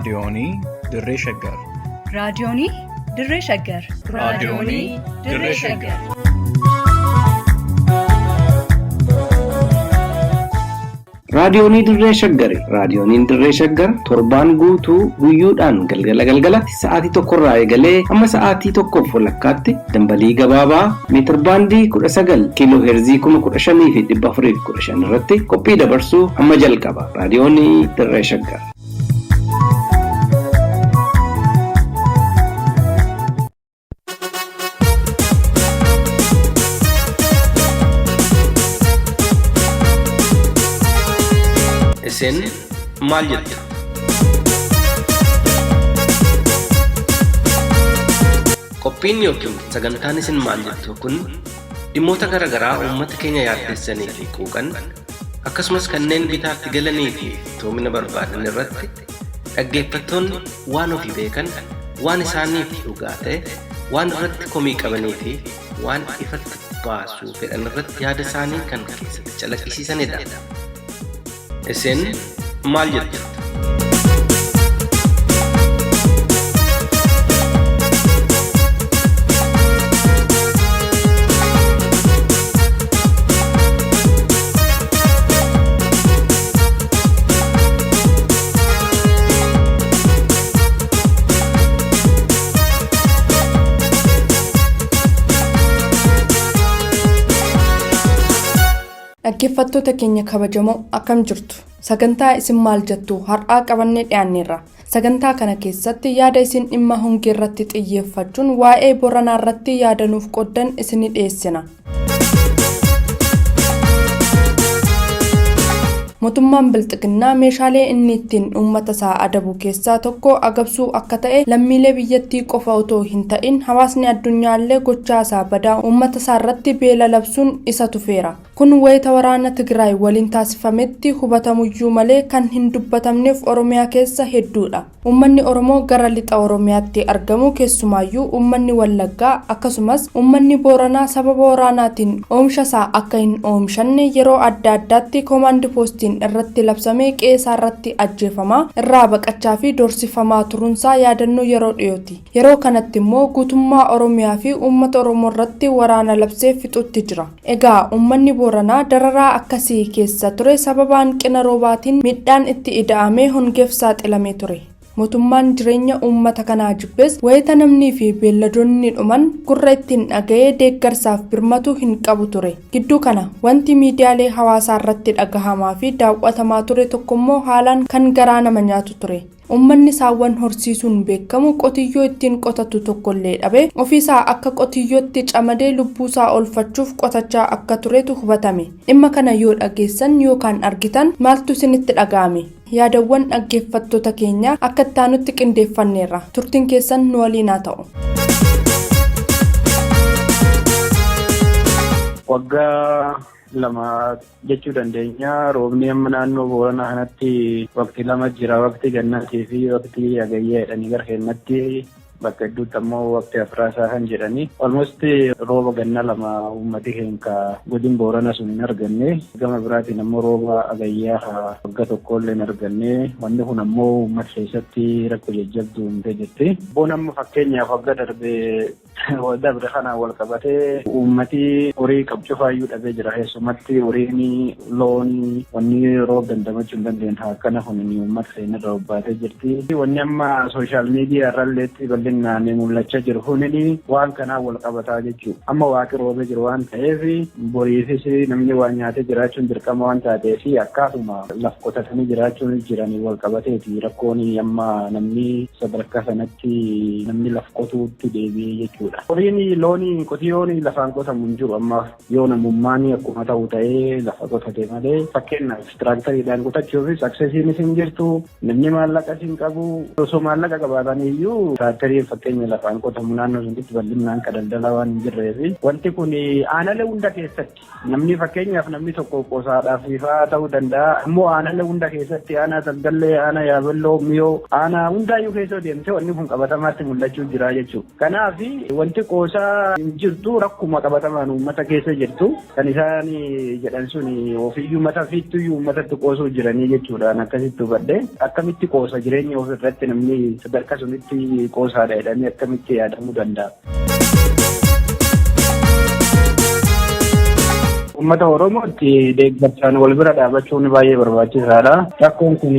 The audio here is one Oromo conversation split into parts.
Raadiyoonii Dirree Shaggar. Raadiyoonii Dirree Shaggar. Raadiyoonii Dirree Shaggar. Raadiyoonii Dirree Shaggari. Raadiyooniin Dirree Shaggar torbaan guutuu guyyoodhaan galgala galgalatti sa'aatii tokkorraa eegalee hamma sa'aatii tokkoof walakkaatti dambalii gabaabaa meetirbaandii 19 kiiloo heerzii 15,415 irratti qophii dabarsuu hamma jalqaba. Raadiyoonii Dirree Shaggar. Isin maal jettu? Qophiin yookiin sagantaan isin maal jettu kun dhimmoota gara garaa uummata keenya yaaddessanii fi quuqan akkasumas kanneen bitaatti galanii fi toomina barbaadan irratti dhaggeeffattoonni waan ofii beekan, waan isaaniif dhugaa ta'e, waan irratti komii qabanii fi waan ifatti baasuu fedhan irratti yaada isaanii kan keessatti calaqqisiisanidha. Isin maal jettu? Dhaggeeffattoota keenya kabajamoo, akkam jirtu? Sagantaa isin maal jettu har'aa qabannee dhiyaanneerra. Sagantaa kana keessatti yaada isin dhimma hongee irratti xiyyeeffachuun waa'ee Boranaa irratti yaadanuuf qoddan isinii dhiyeessina. Mootummaan Bilxiginnaa meeshaalee inni ittiin uummata isaa adabu keessaa tokko agabsuu akka ta'e lammiilee biyyattii qofa otoo hin ta'in hawaasni addunyaallee gochaa isaa badaa uummata isaa irratti beela labsuun isa tufeera. Kun wayita waraana Tigraay waliin taasifametti hubatamuyyuu malee kan hin dubbatamneef Oromiyaa keessa hedduudha. Uummanni Oromoo gara lixa Oromiyaatti argamu, keessumaayyuu uummanni Wallaggaa akkasumas uummanni Booranaa, sababa waraanaatiin oomisha isaa akka hin oomishanne yeroo adda addaatti koomaandi poostiin irratti labsamee qe'ee isaa irratti ajjeefamaa, irraa baqachaa fi doorsifamaa turuunsaa yaadannoo yeroo dhiyooti. Yeroo kanatti immoo guutummaa Oromiyaa fi uummata Oromoo irratti waraana labsee fixuutti jira. Egaa uummanni Booranaa dararaa akkasii keessa ture sababa hanqina roobaatiin miidhaan itti ida'amee hongeef saaxilamee ture. Mootummaan jireenya uummata kanaa jibbes wayita namnii fi beelladoonni dhuman gurra ittiin dhaga'ee deeggarsaaf birmatu hin qabu ture. Gidduu kana wanti miidiyaalee hawaasaa irratti dhagahamaa fi daawwatamaa ture tokkommoo haalaan kan garaa nama nyaatu ture. Uummanni saawwan horsiisuun beekamu qotiyyoo ittiin qotatu tokkollee dhabe ofiisaa akka qotiyyootti camadee lubbuusaa oolfachuuf qotachaa akka turetu hubatame. Dhimma kana yoo dhageessan yookaan argitan maaltu isinitti dhaga'ame? Yaadawwan dhaggeeffattoota keenyaa akka itti aanutti qindeeffanneerra. Turtiin keessan nu waliin haa ta'u. Waggaa 2 jechuu dandeenya. Roobni amma naannoo Booranaa kanatti waqtii 2 jira. Waqtii gannaatii fi waqtii hagayyaa jedhanii gara keenyatti, bakka hedduutti ammoo waqtii afraasaa kan jedhanii. Almost rooba ganna 2 uummati keenya godin Boorana sun hin arganne. Gama biraatiin ammoo rooba hagayyaa waggaa tokko illee hin arganne. Wanni kun ammoo uummata keessatti rakkoo jajjabduu uumtee jirti. Bona amma fakkeenyaaf waggaa darbe dabre kanaan wal qabatee uummati horii qabu cufaayyuu dhabee jira. Keessumatti horiin loon wanni rooba dandamachuu hin dandeenye akkana kun uummata keenya irra bobbaatee jirti. Wanni amma social media irralleetti bal'inaan mul'achaa jiru kunini waan kanaan wal qabataa jechuudha. Amma waaqi roobee jiru waan ta'eef, boriifis namni waan nyaatee jiraachuun dirqama waan taateef, akkaatuma laf qotatanii jiraachuun jiranii wal qabateeti rakkoon amma namni sadarkaa sanatti namni laf qotuutti deebi'ee jechuudha. Horiin loonii qotiyyoon lafaan qotamu hin jiru. Amma yoo namummaan akkuma ta'u ta'ee lafa qotate malee, fakkeenyaaf tiraaktariidhaan qotachuufis accessiinis hin jirtu, namni maallaqa hin qabu. Osoo maallaqa qabaatan iyyuu tiraaktarii Horiin fakkeenya lafaan qotamu naannoo sunitti bal'inaan kan daldala waan hin jirreefi wanti kun aanalee hunda keessatti namni fakkeenyaaf namni tokko qosaadhaaf ifaa ta'uu danda'a. Ammoo aanalee hunda keessatti aanaa Taltallee, aanaa Yaabelloo, Miyoo, aanaa hundaayyuu keessa deemtee wanni kun qabatamaatti mul'achuu jira jechuudha. Kanaaf wanti qoosaa hin jirtu rakkuma qabatamaan uummata keessa jirtu kan isaan jedhan sun ofiiyyuu mata ofiittuyyuu uummatatti qoosuu jiranii jechuudhaan akkasitti hubadhe akkamitti qoosa jireenya ofirratti namni sadarkaa sunitti qoosaadha jedhamee akkamitti yaadamuu danda'a. Uummata Oromootti deeggarsaan wal bira dhaabachuun baay'ee barbaachisaadha. Rakkoon kun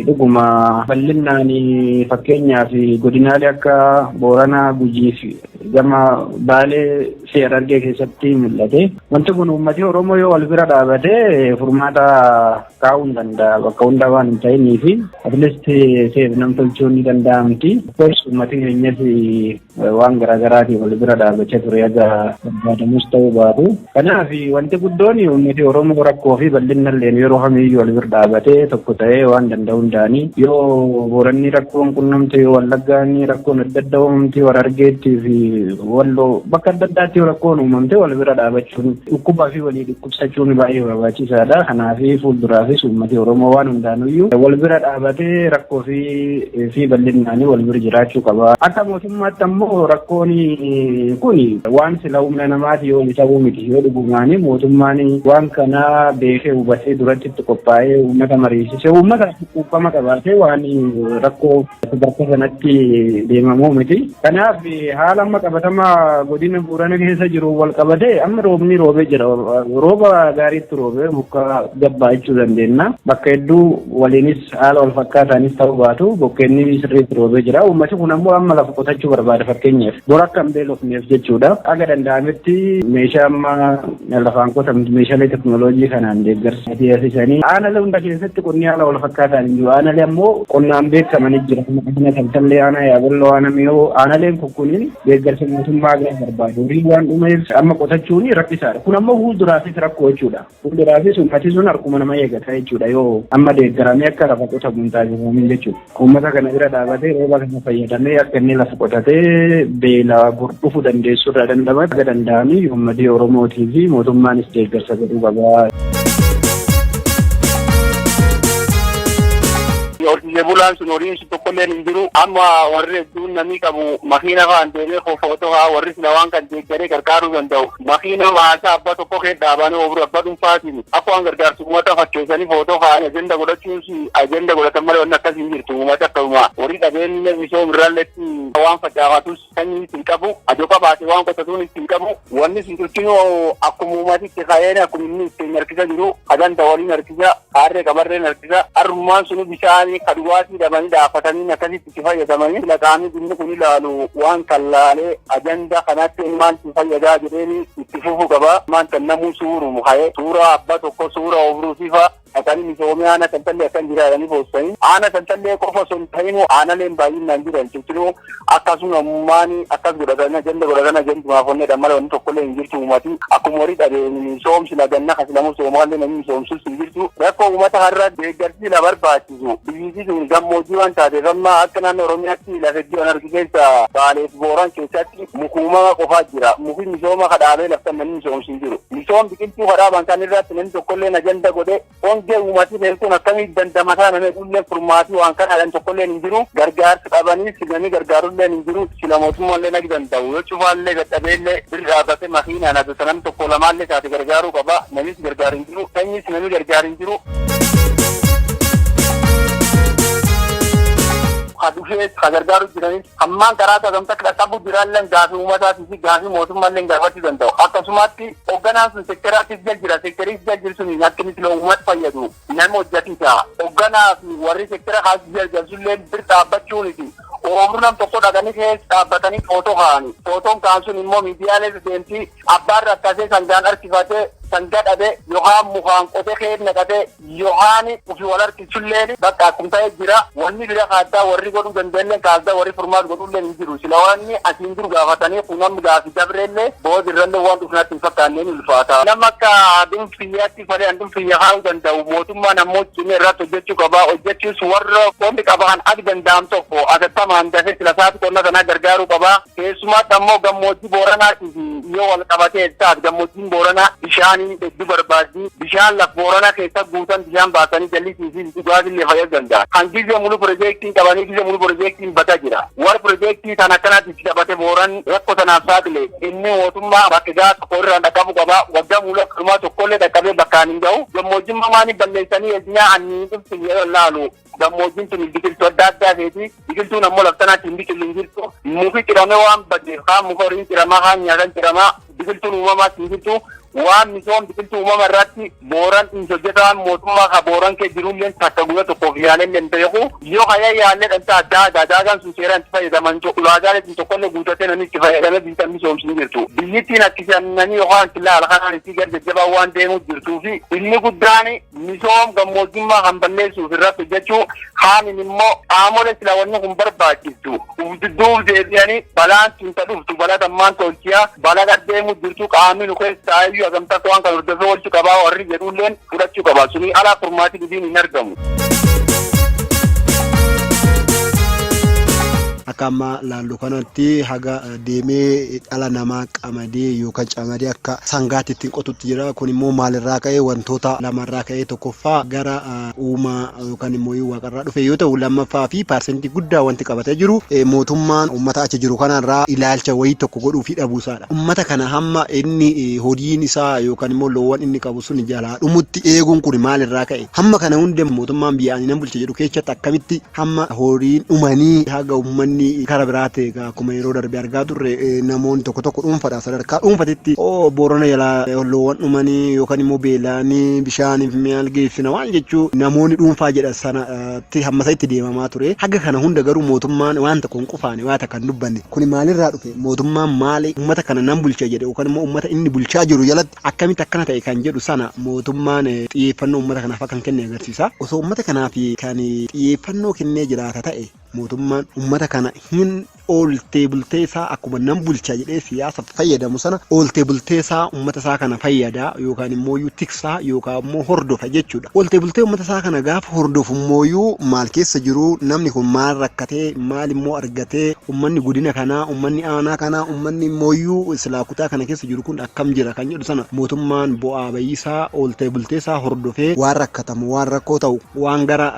dhuguma bal'inaan fakkeenyaaf godinaalee akka Booranaa, Gujii fi gama Baalee fi Harargee keessatti mul'ate. Wanti kun uummati Oromoo yoo wal bira dhaabate furmaata kaa'uu hin danda'a. Bakka hundaa waan hin ta'inii fi at least seef nam tolchuun ni danda'amti. Of course uummati keenyas waan garaagaraatiin wal bira dhaabachaa ture haga barbaadamus ta'uu baatu. Kanaaf wanti guddoon uummati Oromoo rakkoo fi bal'inna illee yeroo kamiyyuu wal bira dhaabatee tokko ta'ee waan danda'u hundaanii yoo Booranni rakkoon qunnamte, yoo Wallaggaan rakkoon adda addaa uumamte, Harargeettii fi Walloo bakka adda addaatti yoo rakkoon uumamte wal bira dhaabachuun dhukkubaa fi walii dhukkubsachuun baay'ee barbaachisaadha. Kanaaf fuulduraafis uummati Oromoo waan hundaanuyyuu wal bira dhaabatee rakkoo fi bal'innaanii wal bira jiraachuu qaba. Akka mootummaatti ammoo rakkoon kun waan sila humna namaati yoo ta'uu miti yoo dhugumaanii mootummaan waan kana beekee hubatee duratti itti qophaa'ee uummata mariisise uummata quuqama qabaatee waan rakkoo sadarkaa sanatti deemamuu miti. Kanaaf haala amma qabatamaa godina Boorana keessa jiru wal qabatee amma roobni roobee jira. Rooba gaariitti roobee bokkaa gabbaa jechuu dandeenya. Bakka hedduu waliinis haala wal fakkaataanis ta'uu baatu bokkeenni sirriitti roobee jira. Uummati kun ammoo amma lafa qotachuu barbaada fakkeenyaaf. Bor akka hin beelofneef jechuudha. Haga danda'ametti meeshaa amma lafaan qotamtu meeshaalee teknooloojii kanaan deeggarsa taasisanii aanalee hunda keessatti qonni haala wal fakkaataan hin jiru. Aanalee ammoo qonnaan beekamanii jira. Aanaa Taltallee, aanaa Yaabelloo, aanaa Miyoo, aanaleen kukkuniin deeggarsa mootummaa gara barbaadu. Horii waan dhumeef amma qotachuun rakkisaadha. Kun ammoo fuulduraafis rakkoo jechuudha. Fuulduraafis uummati sun harkuma nama eegata jechuudha yoo amma deeggaramee akka lafa qotamu hin taasifamin jechuudha. Uummata kana bira dhaabatee rooba kana fayyadamee akka inni lafa qotatee beela bor dhufuu dandeessu irraa dandamatu akka danda'anii uummati Oromootii fi mootummaanis deeggarsa godhuu qaba. Horsiisee bulaan sun horiin sun tokkolleen hin jiru. Amma warri hedduun namni qabu makiina fa'aan deemee footoo haa warri sila waan kan deeggaree gargaaruu danda'u. Makiina maasaa abbaa tokko kee dhaabanii oobru abbaa dhuunfaatiin akka waan gargaarsu uummata fakkeessanii footoo kaa'anii ajenda godhachuun ajenda godhatan malee wanni akkas hin jirtu. Uummata akkasuma horii qabeenya misooma irraalletti waan facaafatus sanyii hin qabu. Adoo qabaate waan qotatuun hin qabu. Wanni sun turtinuu akkuma uummatitti ka'een akkuma inni ittiin harkisa jiru kadanta waliin harkisa kaarree qabarreen harkisa harrummaan sunu bishaanii kadhuwaatii dhabanii dhaafatanii akkasitti itti fayyadamanii laqaanii dhimmi kun ilaalu waan kallaalee ajanda kanatti maal itti fayyadaa jedheeni itti fufuu qaba. Maan kan namuu suurumu ka'ee suuraa abbaa tokko suura obruusiifa dhaqanii misoomee aana Taltallee akkan jiraatanii boosanii aana Taltallee qofa osoo hin ta'in aanaleen baay'inaan jiran jechuun akkasuma ummaan akkas godhatan ajanda godhatan ajandumaaf onnee malee wanni tokkollee hin jirtu uummati akkuma horii dhabee misoomsi laganna kasilamu soomaallee namni misoomsus hin jirtu rakkoo uummata har'a deeggarsi la barbaachisu biyyi sun gammoojjii waan taateef amma akka naannoo Oromiyaatti lafa hedduu an argi keessa Baaleef Booran keessatti mukuumama qofaa jira muki misooma kadhaabee laftan namni misoomsu hin jiru misoom biqiltuu kadhaaban kan irratti namni tokkolleen ajanda godhe hongee uummati kun akkamitti dandamataa namni dhulleen furmaatii waan kanaadhaan tokkolleen hin jiru gargaarsi qabanii namni gargaarulleen hin jiru sila mootummaallee nagi danda'u yoo cufaallee dadhabeellee bir dhaabbatee makiinaan adota namni tokko lamaallee taate gargaaruu qaba namis gargaaru hin jiru sanyiis namni gargaaru hin jiru. Dhufee ka gargaaru jiranis hammaan karaa sagantaa qaqqabu jiraallee gaafii uummataatii fi gaafii mootummaallee gaafachuu danda'u. Akkasumatti hoogganaan sun sekteraattis jal jira sekteriis jal jiru sun akka inni sila uummata fayyadu nama hojjetisa. Hoogganaa fi warri sektera kaas jal jalsullee bir dhaabbachuuniti. Oomru nam tokko dhaqanii keessa dhaabbatanii footoo kaa'ani. Footoon ka'an sun immoo miidiyaalee deemti abbaan rakkasee sangaan harkifatee Sangaa dhabe yookaan mukaan qotee kee naqate yookaan ofii wal harkisulleen bakka akkuma ta'e jira. Wanni bira kaaddaa warri godhuu dandeenye kaaddaa warri furmaatu godhullee hin jiru. Sila wanni asiin jiru gaafatanii kun gaafi dabreellee booda irrallee waan dhufnaatti hin fakkaanneen ulfaata. Nama akka dhuunfiyyaatti falee dhuunfiyya kaa'uu danda'u mootummaan ammoo cimee irratti hojjechuu qaba. Hojjechuus warra qonni qaban akka danda'am tokko atattamaan dafee sila isaati qonna sanaa gargaaruu qaba. Keessumaatti ammoo gammoojjii Booranaatiif yoo wal qabatee taate gammoojjiin Booranaa bishaanii hedduu barbaaddi. Bishaan laf Booranaa keessa guutan bishaan baasanii jallisii fi dhugaatillee fayyaduu danda'a. Kan gizee mulu piroojeektiin qabanii gizee mulu piroojeektiin bataa jira. Warri piroojeektii sana akkanaatti itti taphate Booran rakkoo sanaaf saaxile inni mootummaa bakka gaa tokko irraan dhaqqabu qaba. Waggaa mulu akkumaa tokkollee dhaqqabee bakkaan hin ga'u. Gammoojjiin mamaanii balleessanii eegnaa anniin dhuftu yeroo laalu gammoojjiin tun biqiltuu adda addaa feeti. Biqiltuun ammoo laftanaatti hin biqilu hin jirtu. Muki cirame waan badeef kaan muka horiin ciramaa kaan nyaatan ciramaa biqiltuun uumamaatti hin jirtu. Waan misoom biqiltuu uumama irratti Booran hin hojjetaan mootummaa ka Booran kee jirulleen takka guyyaa tokkoof yaaleen hin beeku. Yoo kaya yaallee dhantaa adda addaa daagaan sun seeraan itti fayyadaman ulaagaalee sun tokkollee guutatee namni itti fayyadamee biyya misoomsu hin jirtu. Biyyittiin akkisannanii yookaan killaa kanaan itti gara jajjabaa waan deemuu jirtuu fi inni guddaan misoom gammoojjummaa kan balleessuuf irratti hojjechuu haanin immoo qaamolee sila wanni kun barbaachiftu dudduub deebi'anii balaan sun ta dhuftu balaa tammaan tolchiyaa balaa gaddeemuu jirtu qaamni nu keessaa iyyuu hagamtaa waan kan hordofee oolchuu qabaa warri jedhulleen fudhachuu qaba suni alaa furmaati dhibiin hin argamu. Akka amma laallu kanatti haga deemee dhala namaa qamadee yookaan camadee akka sangaatti ittiin qotutti jira. Kun immoo maalirraa ka'e? Wantoota lamarraa ka'e. Tokkoffaa gara uumaa yookaan immoo waaqarraa dhufe yoo ta'u, lammaffaa fi paarsentii guddaa wanti qabatee jiru mootummaan uummata achi jiru kanarraa ilaalcha wayii tokko godhuu fi dhabuusaadha. Uummata kana hamma inni horiin isaa yookaan immoo loowwan inni qabu sun jalaa dhumutti eeguun kun maalirraa ka'e? Hamma kana hunda mootummaan biyya ani nan bulcha jedhu keessatti akkamitti hamma horiin dhumanii haga uummanni karaa biraa ta'e akkuma yeroo darbe argaa turre namoonni tokko tokko dhuunfadha sadarkaa dhuunfatitti Boorana jalaa loowwan dhumanii yookaan immoo beela'anii bishaaniif mi'aal geessina waan jechuu namoonni dhuunfaa jedhan sanatti hamma itti deemamaa ture. Haga kana hunda garuu mootummaan waan tokko hin qufaane, waan takka hin dubbanne. Kuni maalirraa dhufe? Mootummaan maali uummata kana nan bulcha jedhe yookaan immoo uummata inni bulchaa jiru jalatti akkamitti akkana ta'e kan jedhu sana mootummaan xiyyeeffannoo uummata kanaaf akka hin kenne agarsiisa. Osoo uummata kanaaf kan xiyyeeffannoo kennee jiraata ta'e mootummaan uummata kana hin ooltee bultee isaa akkuma nan bulcha jedhee siyaasaaf fayyadamu sana ooltee bultee isaa uummata isaa kana fayyada yookaan immoo tiksaa yookaan immoo hordofa jechuudha. Ooltee bultee uummata isaa kana gaafa hordofu immoo maal keessa jiru, namni kun maal rakkatee, maal immoo argatee, uummanni godina kanaa, uummanni aanaa kanaa, uummanni immoo silaa kutaa kana keessa jiru kun akkam jira kan jedhu sana mootummaan bu'aa bayiisaa ooltee bultee isaa hordofee waan rakkatamu, waan rakkoo ta'u, waan gara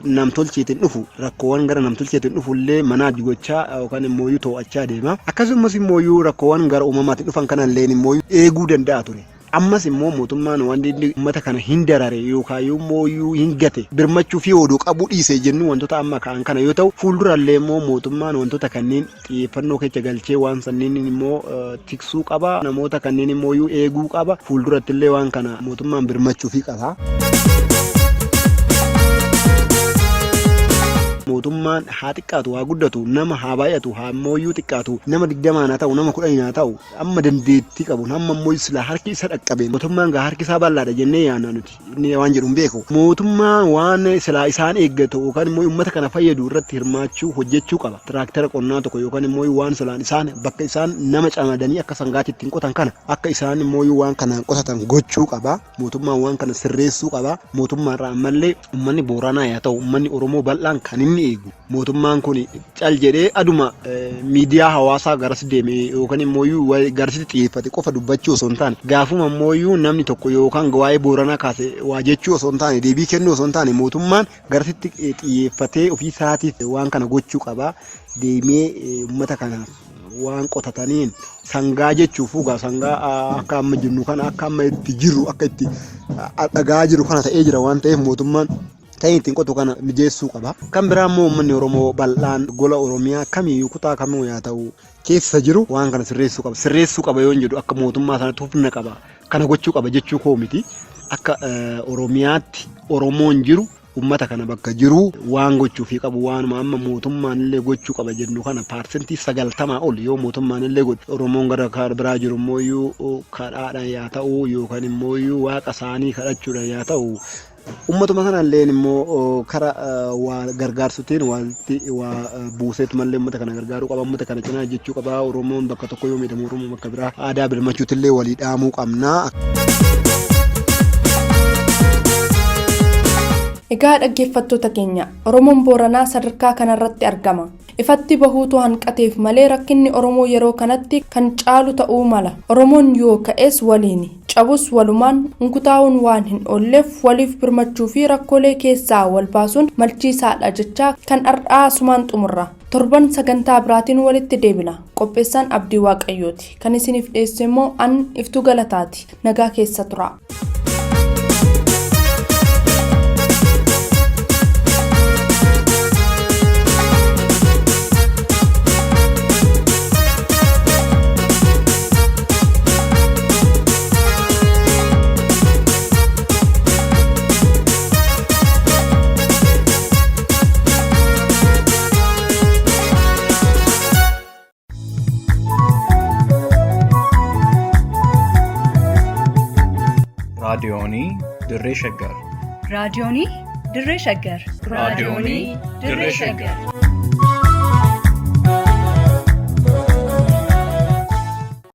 namtolcheetiin dhufu, rakkoowwan gara namtolcheetiin dhufu illee manaa gochaa yookaan immoo to'achaa deema. Akkasumas immoo rakkoowwan gara uumamaatiin dhufan kanallee immoo eeguu danda'a ture. Ammas immoo mootummaan wanti inni uummata kana hin darare yookaan immoo hin gate birmachuu fi oduu qabuu dhiise jennu wantoota amma ka'an kana yoo ta'u, fuuldurallee immoo mootummaan wantoota kanneen xiyyeeffannoo keessa galchee waan sanniin immoo tiksuu qaba, namoota kanneen immoo eeguu qaba, fuulduratti illee waan kana mootummaan birmachuu fi qaba. Mootummaan haa xiqqaatu haa guddatu, nama haa baay'atu haa immoo xiqqaatu, nama 20 haa ta'u, nama 10 haa ta'u, amma dandeettii qabu, amma immoo sila harki isa dhaqqabe, mootummaan gaa harki isaa bal'aadha jennee yaadna nuti. Inni waan jedhu hin beeku. Mootummaan waan silaa isaan eeggatu yookaan immoo uummata kana fayyadu irratti hirmaachuu hojjechuu qaba. Tiraaktara qonnaa tokko yookaan immoo waan silaan isaan bakka isaan nama camadanii akka sangaatti ittiin qotan kana akka isaan immoo waan kanaan qotatan gochuu qaba. Mootummaan waan kana sirreessuu qaba. Mootummaarraa ammallee uummanni Booranaa yaa ta'u uummanni Oromoo bal'aan kan inni eegu mootummaan kun cal jedhee aduma miidiyaa hawaasaa garas deeme yookaan immoo garasitti xiyyeeffate qofa dubbachuu osoo hin taane, gaafuma immoo namni tokko yookaan waa'ee Booranaa kaase waa jechuu osoo hin taane, deebii kennuu osoo hin taane, mootummaan garasitti xiyyeeffatee ofii isaatiif waan kana gochuu qaba. Deemee uummata kanaaf waan qotataniin sangaa jechuuf fuugaa sangaa akka amma jennu kana akka amma itti jirru akka itti dhagaa jiru kana ta'ee jira waan ta'eef mootummaan kan ittiin qotu kana mijeessuu qaba. Kan biraa immoo uummanni Oromoo bal'aan gola Oromiyaa kamiyyuu kutaa kamuu yaa ta'u keessa jiru waan kana sirreessuu qaba. Sirreessuu qaba yoo jedhu akka mootummaa sanatti humna qaba. Kana gochuu qaba jechuu koo miti. Akka Oromiyaatti Oromoon jiru Uummata kana bakka jiru waan gochuufii qabu, waanuma amma mootummaan illee gochuu qaba jennu kana 90% ol yoo mootummaan illee godhe, Oromoon gara biraa jiru immoo kadhaadhaan yaa ta'u yookaan immoo waaqa isaanii kadhachuudhaan yaa ta'u, uummatuma kanallee immoo kara waa gargaarsutiin walitti waa buuseetu mallee uummata kana gargaaruu qaba, uummata kana cinaa jechuu qaba. Oromoon bakka tokko yoo miidhamu Oromoon bakka biraa aadaa birmachuutillee walii dhaamuu qabna. Egaa dhaggeeffattoota keenya, Oromoon Booranaa sadarkaa kanarratti argama. Ifatti bahuutu hanqateef malee rakkinni Oromoo yeroo kanatti kan caalu ta'uu mala. Oromoon yoo ka'es waliini, cabus walumaan, hunkutaa'uun waan hin oolleef waliif birmachuu fi rakkoolee keessaa wal baasuun malchiisaadha jechaa kan har'aa sumaan xumurra. Torban sagantaa biraatiin walitti deebina. Qopheessaan Abdii Waaqayyooti. Kan isiniif dhiyeessu immoo an Iftuu Galataati. Nagaa keessa tura. Raadiyoonii Dirree Shaggar. Raadiyoonii Dirree Shaggar. Raadiyoonii Dirree Shaggar.